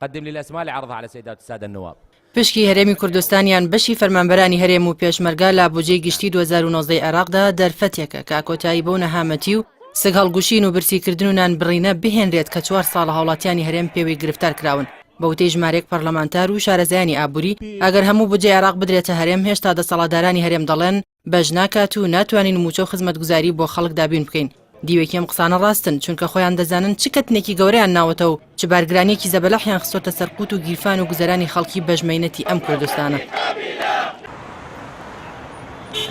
قدم لي الأسماء لعرضها على السيدات والسادة النواب. پشکی هەرێمی کوردستان یان بەشی فەرمانبەرانی هەرێم و پێشمەرگە لە بودجەی گشتی 2019 ی عێراقدا دەرفەتێکە کە کۆتایی بەو نەهامەتی و سگهەڵگوشین و برسیکردن و نانبڕینە بهێنرێت کە چوار ساڵە هاوڵاتیانی هەرێم پێوەی گرفتار کراون. بە وتەی ژمارەیەک پەرلەمانتار و شارەزایانی ئابووری، ئەگەر هەموو بودجەی عێراق بدرێتە هەرێم هێشتا دەسەڵاتدارانی هەرێم دەڵێن بەش ناکات و ناتوانین مووچە و خزمەتگوزاری بۆ خەڵک دابین بکەین. دیوێکی ئەم قسانە ڕاستن، چونکە خۆیان دەزانن چ کەتنێکی گەورەیان ناوەتە و چ بارگرانییەکی زەبەلاحیان خستۆتە سەر قوت و گیرفان و گوزەرانی خەڵکی بەژمەینەتی ئەم کوردستانە.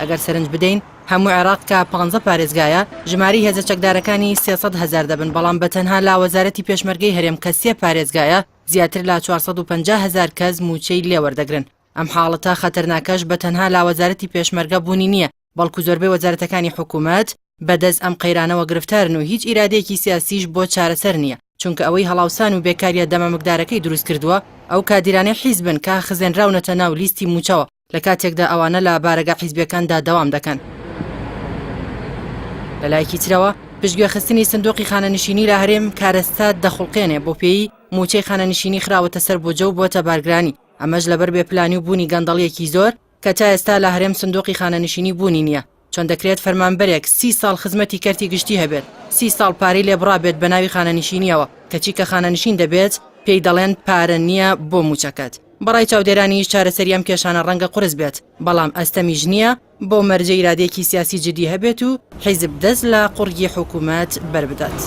ئەگەر سەرنج بدەین هەموو عێراق کە پانزە پارێزگایە، ژمارەی هێزە چەکدارەکانی 300 هەزار دەبن، بەڵام بە تەنها لە وەزارەتی پێشمەرگەی هەرێم کە سێ پارێزگایە زیاتر لە 450 هەزار کەس مووچەی لێ وەردەگرن. ئەم حاڵەتە خەتەرناکەش بە تەنها لە وەزارەتی پێشمەرگە بوونی نییە، بەڵکو زۆربەی وەزارەتەکانی حکوومەت بە دەست ئەم قەیرانەوە گرفتارن و هیچ ئیرادەیەکی سیاسیش بۆ چارەسەر نییە، چونکە ئەوەی هەڵاوسان و بێکارییە دەمامکدارەکەی دروست کردووە ئەو کادیرانەی حیزبن کە خزێنراونەتە ناو لیستی مووچەوە، لە کاتێکدا ئەوانە لە بارەگا حیزبیەکاندا دەوام دەکەن. لە لایەکی ترەوە پشتگوێخستنی سندوقی خانەنشینی لە هەرێم کارەسات دەخوڵقێنێ بۆ پێی مووچەی خانەنشینی خراوەتە سەر بودجە و بۆتە بارگرانی، ئەمەش لەبەر بێ پلانی و بوونی گەندەڵیەکی زۆر کە تا ئێستا لە هەرێم سندوقی خانەنشینی بوونی نییە. چۆن دەکرێت فەرمانبەرێک سی ساڵ خزمەتی کەرتی گشتی هەبێت، سی ساڵ پارەی لێ بڕابێت بە ناوی خانەنشینیەوە، کەچی کە خانەنشین دەبێت پێی دەڵێن پارە نییە بۆ مووچەکەت؟ بەڕای چاودێرانیش چارەسەری ئەم کێشانە ڕەنگە قورس بێت، بەڵام ئەستەمیش نییە بەو مەرجەی ئیرادەیەکی سیاسی جدی هەبێت و حیزب دەست لە قوڕگی حکومەت بەربدات.